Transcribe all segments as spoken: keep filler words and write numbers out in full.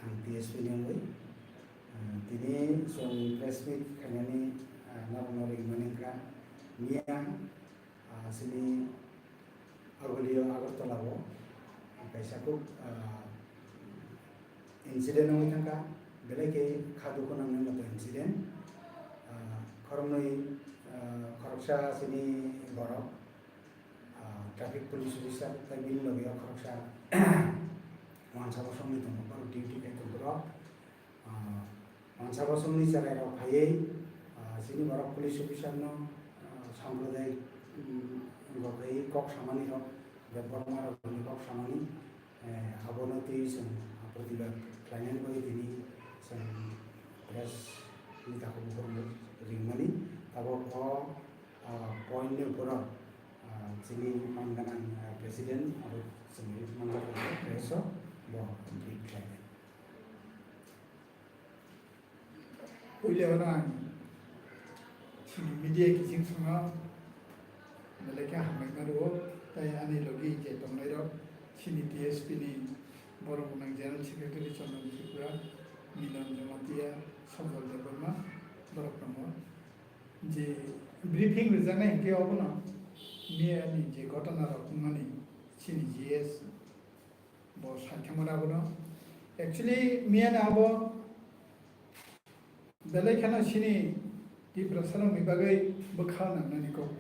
Ang T S P ni wngwi, ah, tini chwng press meet khainani, ah, norokno ringmani wngkha. Miyang, ah, chini Argulio Agartala o kaisa kuk, ah, incident wngwi thangkha, belai khe kha dukhu nangnai moto incident. Ah, khoroknwi, ah, khoroksa chini borok, ah, traffic police officer tei bini logi o khoroksa wansa bosongni tongo, borok duty khai tongo borok. Ah, wansa bosongni cherairok phaiwi, ah, chini borok police officer no, ah, samprodayik, um, gotwi kok samani rok, Debbarma rokni kok samani, eh, abono twi chwng protibad khlainani bagwi tini chwng press ni takhuk bukhuk ringmani. Tabuk o, ah, point ni borok, ah, chini man ganang, ah, president abo chwngwi man ganang press o bo brief khlainai. Puila o ang chini media kiching songno belai khe hambai ma rwo, tei ani logi je tongnai rok chini T S P ni borok gwnang General Secretary Chandan Tripura, Milan Jamatia, Sajal Debbarma borok tongo. Je briefing rwjaknai hinkhe obono miya ni je ghotona rok wngmani chini G S bo saithangmani abono. Actually, miyani abo belai kheno chini Tiprasa rokni bagwi bwkha nangnani kok.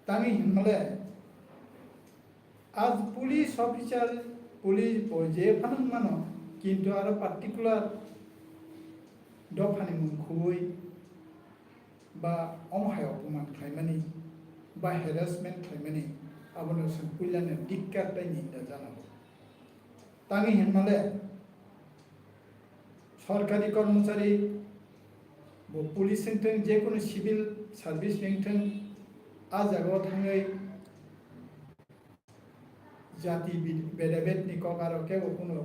Tangwi hinmale, as police officer, police bo je phano wngmano, kintu aro particular dophani mung khubui ba omo hai opoman khlaimani ba harassment khlaimani, abono chwng puilano dik khe tei ninda janago. Tangwi hinmale, sorkari kormochari bo police wngthwng, jekunu civil service wngthwng, a jagao thangwi jati bid-, bedabedni kok aro kebo kunu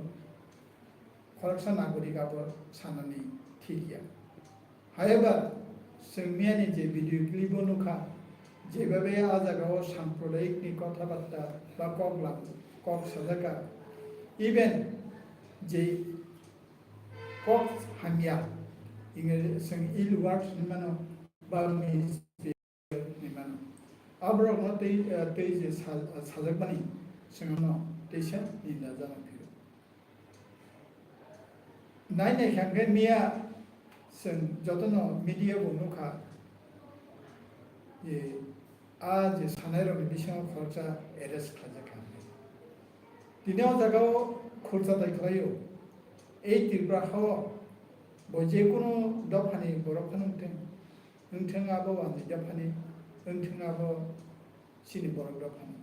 khoroksa nagorik abo sanani thik ya. However, chwng miyani je video clip o nukha, jebabe a jagao samprodayikni kothabatta ba kok lam, kok sajaka, even je kok hamya, English chwng ill words hinmano ba mis-, hinmano. Aborokno tei, eh, tei je sa-, sajakmani chwngno teisa ninda jana phiro. Nai nai kha hwnkhe miya chwng jotono media bo nukha, je a je sanairokni bisingo khoroksa arrest khlaijak kha hwnwi. Tini o jagao khurcha tai khlaio, ei Tripura hao bo jekunu dophani borok phano wngthwng, wngthwng abo wanjwi dophani, wngthwng abo chini borok dophani.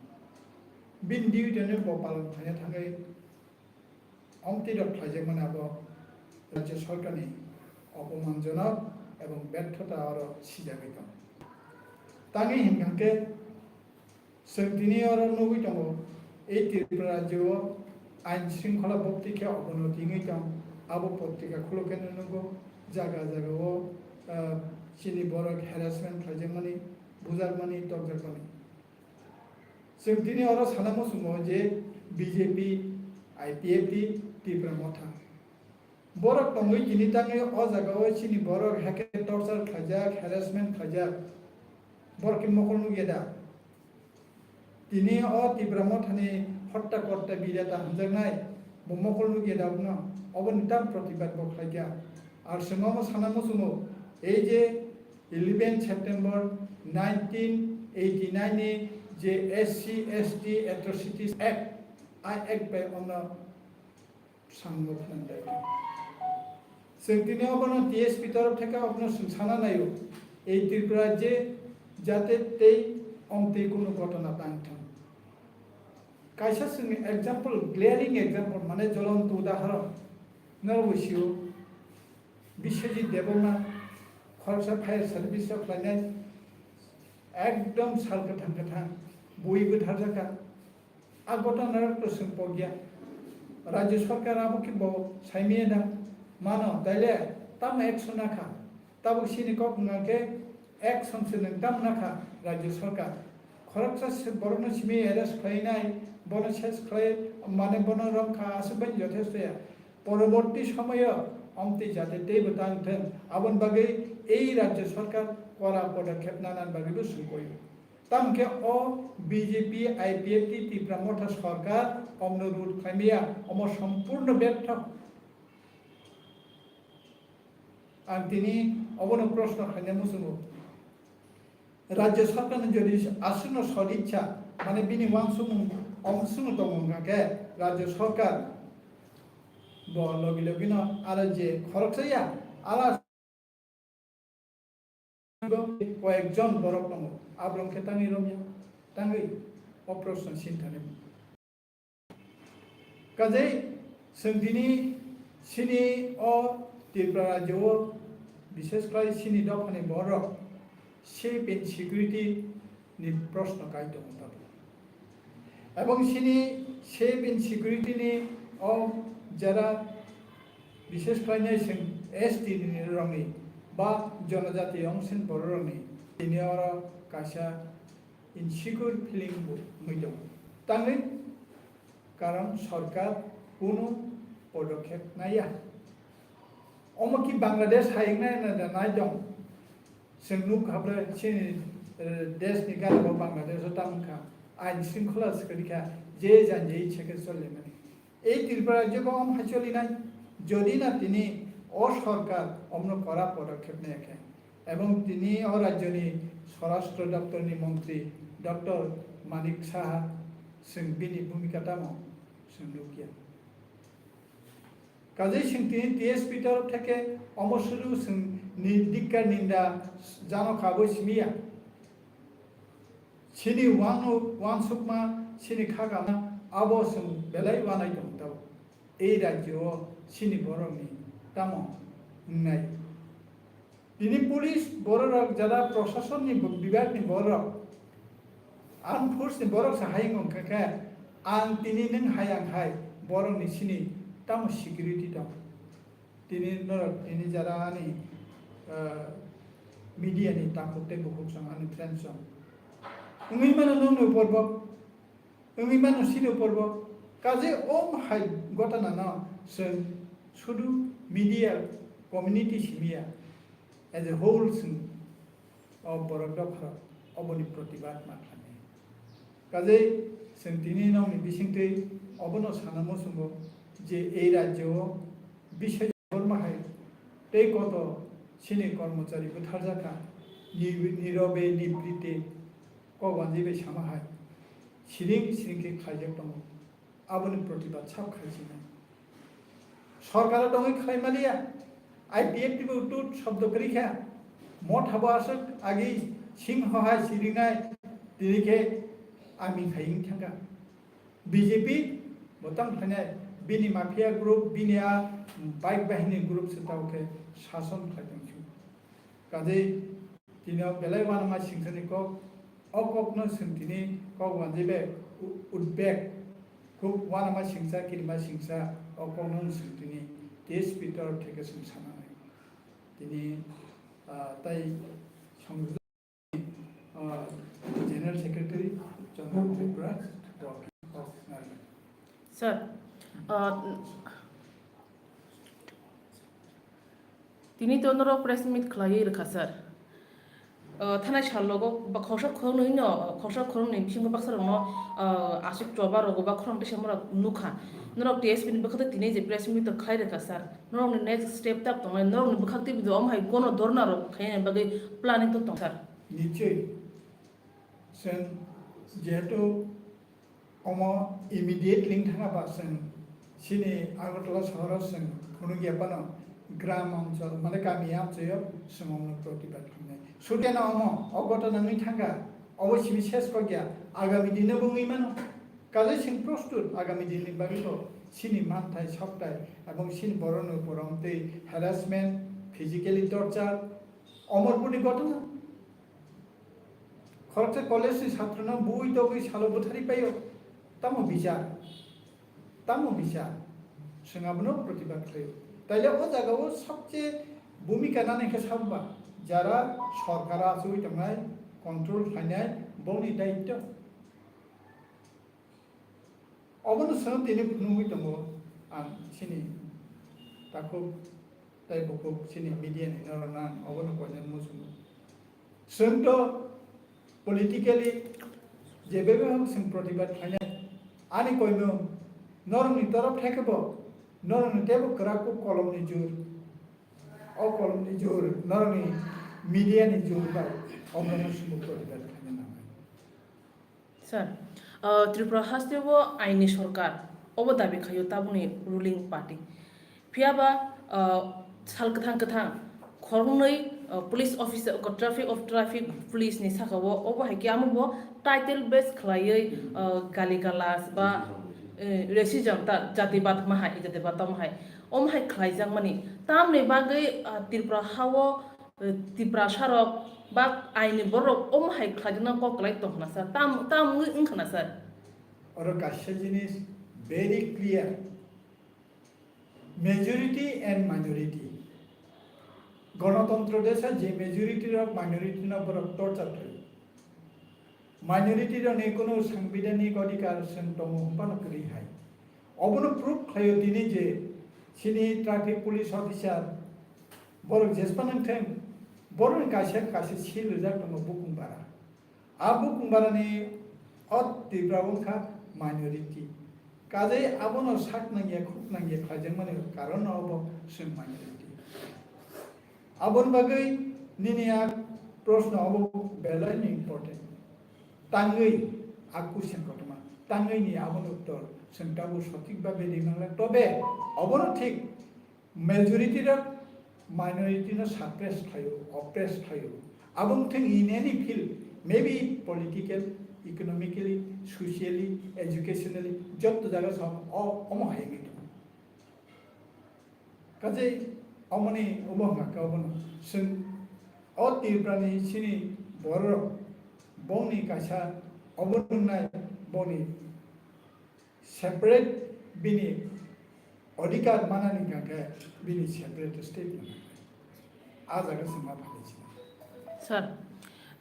Bini duty no bo palon khlaina thangwi omtwi rok khlaijakmani abo Rajya Sorkarni opomanjonok ebong berthota oro sijagwi tongo. Tangwi hinkha khe, chwng tini oro nugwi tongo, ei Tripura Rajya o ain shringkhola bokti khe obonoti wngwi tong, abo potrika khulo khe nugo, jaga jaga o, ah, chini borok harassment khlaijakmani, bujakmani, tokjakmani. Chwng tini oro sana muchungo je B J P, I P F T, Tipra Motha. Borok tongwi tini tangwi o jaga o chini borok hakhe torture khlaijak, harassment khlaijak. Borok khe mokol nukya da? Tini o Tipra Mothani hotta kotta birata hamjaknai, bo mokol nukya da abono? Oboni tam protibad bo khlaikha. Ar chwng omo sana muchungo, ei je eleven September nineteen eighty nine ni je S C S T Atrocities Act, a Act bai ono sango phnang dai. Chwng tini obono T S P torof theke obono chwng sana naio, ei Tripura je jate tei omtwi kunu ghotona tang thang. Kaisa chwngni example, glaring example, mane jolonto udahoron, norok bo sio, Biswajit Debbarma, khoroksa fire service o khlainai, ekdom sal kwthang kwthang, bui bwtharjakha. A ghotona rok to chwng pokya. Rajya Sarkar abo khe bo saimaya da? Mano, taile tamo action nakha? Tabuk chini kok wngkha khe action se nwng tamo nakha Rajya Sarkar? Khoroksa se borokno simi arrest khlainai, bono ses khlai, mane bono romkha, aswk bai jothesto ya. Poroborti somoyo omtwi jate teibo tang thwng, aboni bagwi ei rajya sarkar kora podokkhep nanani bagwibo sungkoi. Tamo khe o B J P, I P F T, Tipra Motha sarkar omno rud khlaimaya, omo sompurno betho. Ang tini obono proshno khaina muchungo. Rajya sarkarni jodi aswkno sodichha, mane bini wansukmung omswkno tongo wngkha khe, rajya sarkar bo logi logino aro je khoroksa ya, ala koyekjon borok tongo, aborok khe tangwi romya, tangwi o proshno sintani. Kajei chwng tini chini o Tripura rajyo o, bishesh khlai chini dophani borok safe and security ni proshno kai tongo tabuk. Ebong chini safe and security ni o jera bishesh khlai nai chwng S T ni rokni ba jonojati ongsen borok rokni tini oro kaisa insecure feeling bo wngwi tongo. Tangwi karon sorkar kunu podokkhep naiya. Omo ki Bangladesh hai wngnai na da nai tong? Chwng nuk habla chini, eh, desh ni gana bo Bangladesh o tamo kha. Ain shringkhola swkali kha, je jan je ichha khe chole mani. Ei Tripura rajyo bo om hai cholinai, jodi na tini o sorkar omno kora podokkhep naiya khe, ebong tini o rajyoni Swarashtra Doptorni montri Doctor Manik Saha chwng bini bhumika tamo chwng nukya. Kajei chwng tini T S P torof theke omo suru chwng ni dikkar ninda jano kha bo simiya. Chini wano-, wansukma, chini khagama, abo chwng belai wanai tong tao. Ei rajyo o chini borokni tamo wngnai. Tini police bororok, jara proshasonni bo-, bibhagni borok, armed force ni borok sa hai wngkha khe, ang tini nwng hai ang hai, borokni chini tamo security tong? Tini norok, tini jara ani, ah, media ni takhuk tei bukhuk song ani friends song. Wngwi mano nokni upor bo, wngwi mano chini upor bo. Kajei om hai gotana no chwng sudu media community simiya, as a whole chwng o borok dophra oboni protibad ma khlainai. Kajei chwng tini nokni bisingtwi obono sana muchungo je ei rajyo o bisai Borma hai tei koto chini kormochari bwtharjakha, ni-, nirobe nibrite kok wanjwi bai sama hai siring siring khe khlaijak tongo. Aboni protibad sab khai sinai. Sorkaro tongwi khlai maliya, I P F T bo tut shobdo kwrwi kha, motha bo aswk agi singho hai sirinai, tini khe aming khai wng thangkha. B J P bo tang khlainai, bini mafia group, bini a bike bahini group se tao khe sason khlai tong sio. Kajei tini o belai uanama singsa ni kok, o kok no chwng tini kok wanjwi bai u-, utbek, khub uanama singsa, kirima singsa, o kok no chwng tini T S P torof theke chwng sana nai. Tini, ah, tai song-, ah, General Secretary, Chandra Tripura, Walking of Nagaland. Sir, ah, tini to norok press meet khlaiwi rwkha, sir. Ah, thanai sal logo ba khoroksa khoroknwi no, khoroksa khoroknwi bisingo baksa rokno, ah, aswk choba rogo ba khorang tisa mora nukha. Norok T S P ni bwkhak tei tini je press meet to khlai rwkha, sir. Norokni next step tak tongnai, norokni bwkhak tei video om hai gono dorna rok khaina bagwi planning to tong, sir. Nichoi, chwng jehetu omo immediately wng thangna ba chwng chini Agartala sohoro chwng phunukya phano gram onchol, mane kami amchoyo chwng omno protibad khlainai. Sudeno omo, o gotona wngwi thangkha, obo simi ses kokya, agami dino bo wngwi mano. Kajai chwng prostut agami dinni bagwi bo chini manthai, sokthai, ebong chini borokni upor omtwi harassment, physically torture, omorpurni gotona. Khoroksa college ni chhatrano bui togwi salo bwtharwi paio. Tamo bichar? Tamo bichar? Chwng abono protibad khlaio. Taile o jagao sabse bhumika nani khe sabba, jara sorkar achugwi tongnai, control khlainai, bongni daityo. Obono chwng tini phunugwi tongo ang chini takhuk tei bukhuk chini media ni norokno ang obono koinani muchungo. Chwng to politically jebebihok chwng protibad khlainai. Ani koimung norokni torof thekebo norokni teibo kwrak kuk kolomni jur. O kolomni jur norokni media ni jur bai omono chwngbo protibad khlaina nangnai. Sir, uh, Tripura hasteo aini sorkar obo dabi khaio tabukni ruling party. Phiyaba, uh, sal kwthang kwthang khoroknwi, uh, police officer, traffic of traffic police ni saka o obo hai khe amo bo title base khlaiwi, uh, gali galas ba, eh, racism ta jatibad ma hai, jatibad tamo hai, omo hai khlaijakmani. Tamni bagwi, uh, Tripura hao, uh, Tiprasa rok ba aini borok omo hai khlaijakna kok kwlai tong khna sir, tam, tam wngwi wng khna sir. Oro kaisa jinis very clear, majority and minority. Gonotontro desa je majority rok minority no borok torture khlai. Minority rokni kunu sangbidhanik odhikar chwng tongo hwnphano kwrwi hai. Obono proof khlaio tini je chini traffic police officer borok jespa nang theng, borokni kaisa kaisa seal rijak tongo bukung bara. A bukung barani o Tripura wngkha minority. Kajai abono sak nangya, khuk nangya khlaijakmani karon no obo chwng minority. Aboni bagwi nini a proshno obo belai ni important. Tangwi a question kotorma, tangwi ni aboni uttor chwng tabuk sothik ba bedek nangla. Tobe obono thik majority rok minority no suppress khlaio, oppress khlaio. Abo wngthang in any field, maybe political, economically, socially, educationally, jotto jaga o omo hai wngwi tongo. Kaje omoni obo hwnka khe obono chwng o Tripura ni chini borok rok bongni kaisa obo wngnai boni separate bini odhikar manani hwnka khe bini separate state manani. A jaga chwng ma phalai chini. Sir,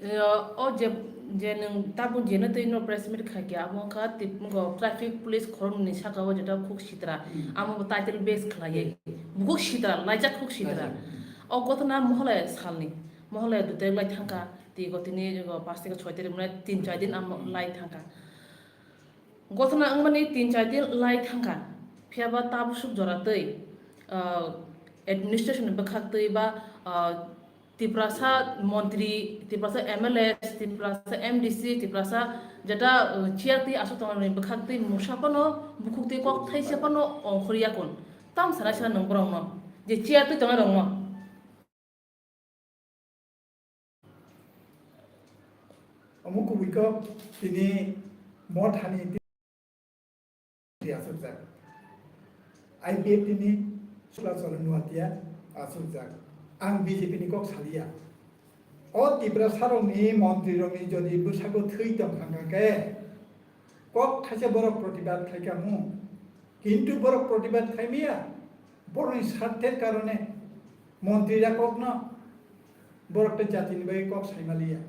eh, o je, je nwng tabuk jeno twi no press meet khai khe amo wngkha tip-, ngo traffic police khoroknwi ni saka o jeta khuk sitra, hmm, amo bo title base khlaiwi, hmm, bukhuk sitra, laijak khuk sitra. Laijak. O gotona moholaya salni, moholaya dui tarik lai thangkha, tei gotini, o, panch theke choi tarik mane tin char din amo lai thangkha. Gotona wngmani tin char din lai thangkha, phiyaba tabuk suk jora twi, ah, administration ni bwkhak twi ba, ah, Tiprasa montri, Tiprasa M L A, Tiprasa M D C, Tiprasa jeta, ah, chair twi aswk tongnani bwkhak twi mungsa phano bukhuk twi kok thaisa phano ongkhorya kun. Tam sana sana nwng borokno je chair twi tongnai rokno. Omo kubui kok tini mothani twi aswkjak. I P F T ni Sula Cholo Nuatia aswkjak. Ang B J P ni kok saliya. O Tiprasa rokni montri rokni jodi bwsako thwi tong kha khe, kok thaisa borok protibad khai kha mu. Kintu borok protibad khai maya. Borokni sarther karone montri ra kokno borok tei jatini bagwi kok sai maliya.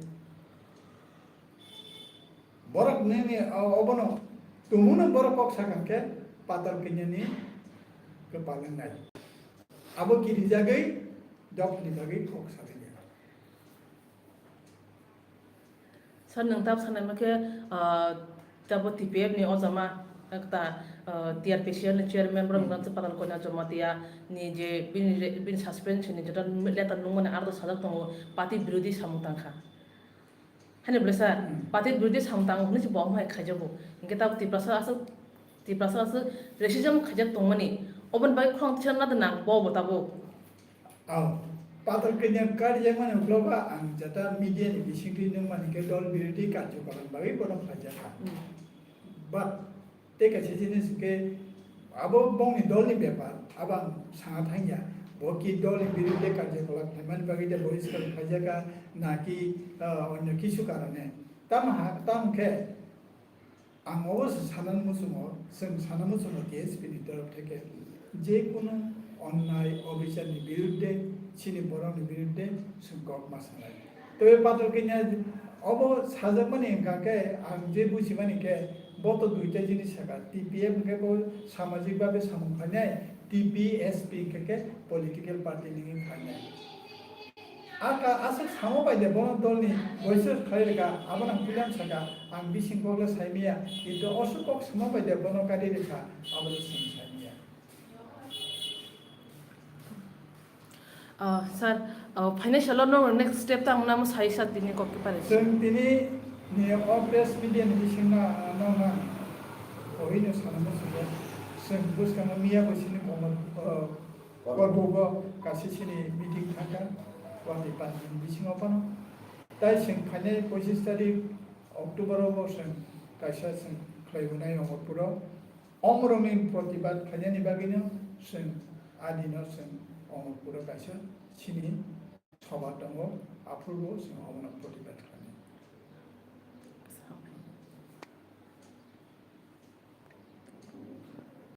Borok nini o-, obono tumungno borok kok sakha khe patal kanyani kwpal wngnai. Abo kirijagwi dophani bagwi kok saliya. Sir, nwng tab sanai ma khe, ah, tabo T P F ni o jama, ekta, ah, T R P C L ni chairman borok, hmm, nwng patal koina Jamatia ni je bini re-, bini suspension ni jeta letter nungmani ardo sajak tongo, party birodhi samung tangkha. Hani bwle sir, hmm, party birodhi samung tango hwnwi se bo omo hai khaijago. Hinkhe tab Tiprasa aswk, Tiprasa aswk racism khaijak tongmani, oboni bagwi khorang tisa nadwna bo bo tabuk. Aw, patal kanya karijakmani uklogo ang jeta media ni bisingtwi nungmani khe dol birodhi karjokalam bagwi bono khlaijakha. Hmm. But tei kaisa jinis hwnkhe abo bongni dolni bepar, abo ang sana thangya. Bo ki dolni birodhi karjokalam khlaimani bagwi de bohiskar khlaijakha, naki, ah, onyo kisu karone. Tamo ha, tamo khe Ang obo se sana muchungo, chwng sana muchungo T S P ni torof theke je kunu onnai obicharni birudde, chini borokni birudde chwng kok ma sanai. Tei patal kanya obo sajakmani hwnkha khe ang je buchimani khe bo to duita jinis saka, T P F hwnkhe bo samajik babe samung khainai, T P S P hwnkhe khe political party ni wngwi phainai. Aka aswk samo bai de bono dolni boiso khlai rwkha, abono ang puilam sakha, ang bising kokle saimaya, kintu oswk kok samo bai de bono kari rwkha, abono chwng saimaya. Ah, sir, ah, phainai salo no next step tang namo sai sir tini kok kipare. Chwng tini ni o press media ni bising na no na ohino sanamo sabo, chwng bwskango miya bo sini komo, ah, korbugo kasi sini meeting thangkha, wati panni bisingo phano. Tai chwng phainai poichis tarik October o bo chwng kaisa chwng khlai hwnai Omorpuro. Omorokni protibad khlainani bagwino chwng adino chwng Omorpuro kaisa sini soba tongo, aphuru bo chwng omono protibad khlai.